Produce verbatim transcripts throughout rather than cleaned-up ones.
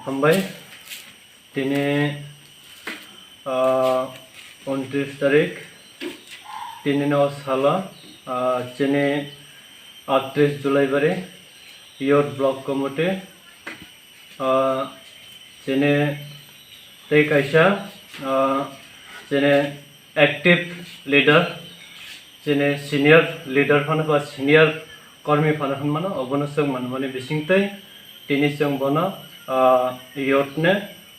Hambai, tini, ah, untris tarik, tini no sala, ah, chini aktris July bari, Youth Block Committee, ah, chini tei kaisa, ah, chini active leader, chini senior leader phano ba senior kormi phano hwnmano, obono chwng manmani bisingtwi tini chwng bono, ah, youth ni,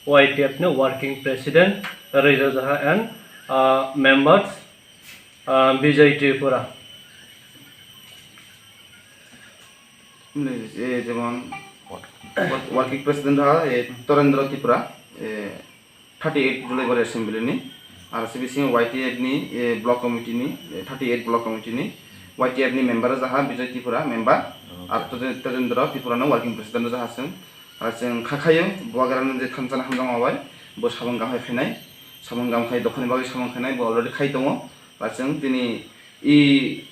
Y T F ni working president Raijajaha and, ah, members, ah, Bijay Tripura. Ni, eh, jemon work-, working president ha, eh, Torendra Tripura, eh, thirty eight July bari assembly ni, ar se bisingo Y T F ni, eh, block committee ni, eh, thirty eight block committee ni, Y T F ni member jaha Bijay Tripura member, ar Tojen-, Tojendra Tripura no working president jaha chwng, ar chwng kha khayo Bubagra ni je thansa ni hamjakma bai, bo samung gam hai khainai, samung gam khai dophani bagwi samung khainai, bo already khai tongo, ar chwng tini I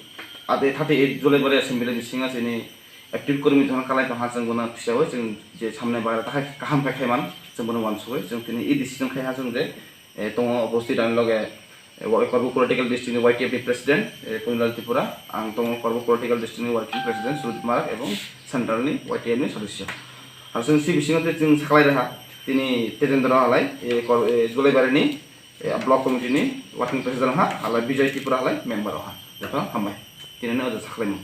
ate thirty eight July bari assembly bisingo chini active kormi jona kalai tongha, chwng bono kisa oi chwng je samne bagwi ta kaham khai khaiman chwng bono uansugwi chwng tini I decision khai ha chwng je, eh, tongo opposite ani loge, eh, wa-, Korbo Political District ni Y T F ni president, eh, Punilal Tripura, ang tongo Korbo Political District ni working president Sudip Marak ebong central ni Y T F ni sodosyo. Ar chwng si bisingo tei chwng saklai reha tini Tejendra halai, eh, Kor-, eh, July bari ni eh, block committee ni working president ha, halai Bijay Tripura halai member ha. Joto hambai. Tini no aja saklaimung.